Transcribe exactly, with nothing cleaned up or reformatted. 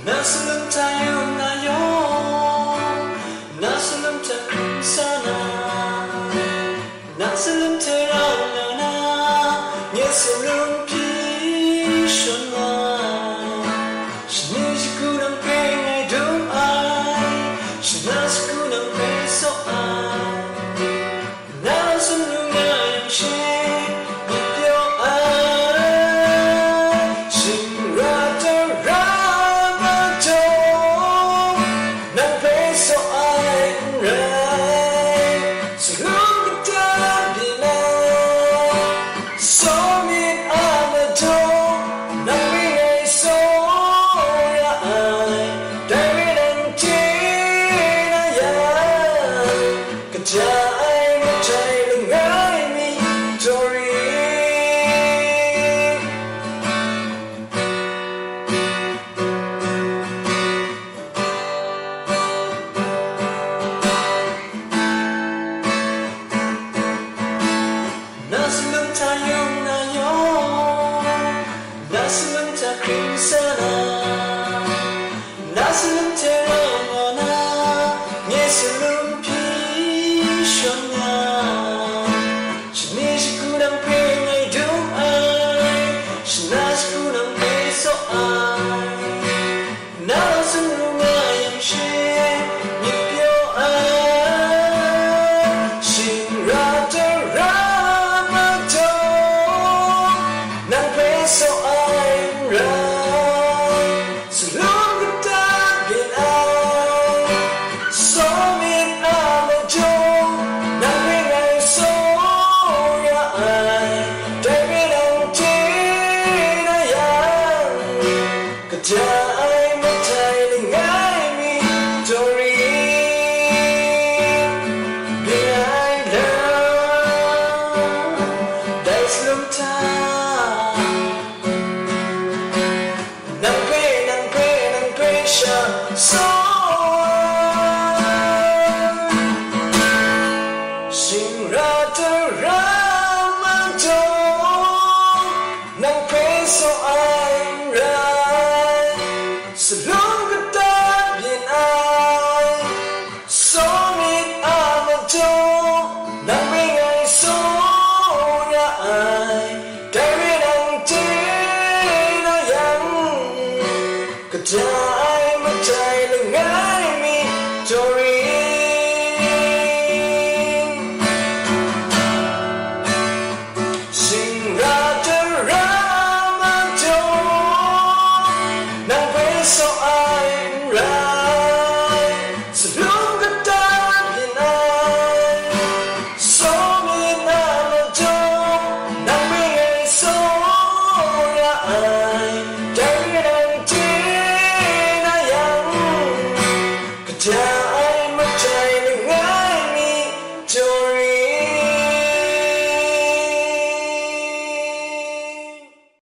Na salum hta yawng na yawng, na salum hta hkring sa na, na salum hte rau na na, nye salum hpyi shawn nga. Shani shagu nang hpe ngai dum ai, shana shagu nang hpe saw ai. Na sumru nga yang she, myit pyaw ai, shing ra tara majaw, nang hpe saw ai n rai, salum kata byin ai, saw myit a majaw, nang hpe ngai saw ra ai, dai rai nang chye na yang, kaja ai mahtai langai mi taw rit. Na salum hta yawng na yawng, na salum hta hkring sa na, na salum hte rau nga na, nye salum hpyi shawn nga. Shani shagu nang hpe ngai dum ai, shana shagu nang hpe saw ai. Na sumru nga yang she, myit pyaw ai, shing ra tara majaw, nang hpe saw ai n rai, salum kata byin ai, saw myit a majaw, nang hpe ngai saw ra ai, dai rai nang chye na yang, kaja ai mahtai langai mi taw rit, byin ai lam, dai salum hta, nang hpe, nang hpe, nang hpe sha saw ai, shing ra tara majaw, nang hpe saw ai n rai, salum kata byin ai, saw myit a majaw, nang hpe ngai saw ra ai, dai rai nang chye na yang, kaja ai mahtai langai mi taw rit, shing ra tara majaw, nang hpe saw ai n rai, salum kata byin ai, saw myit a majaw, nang hpe ngai saw ra ai,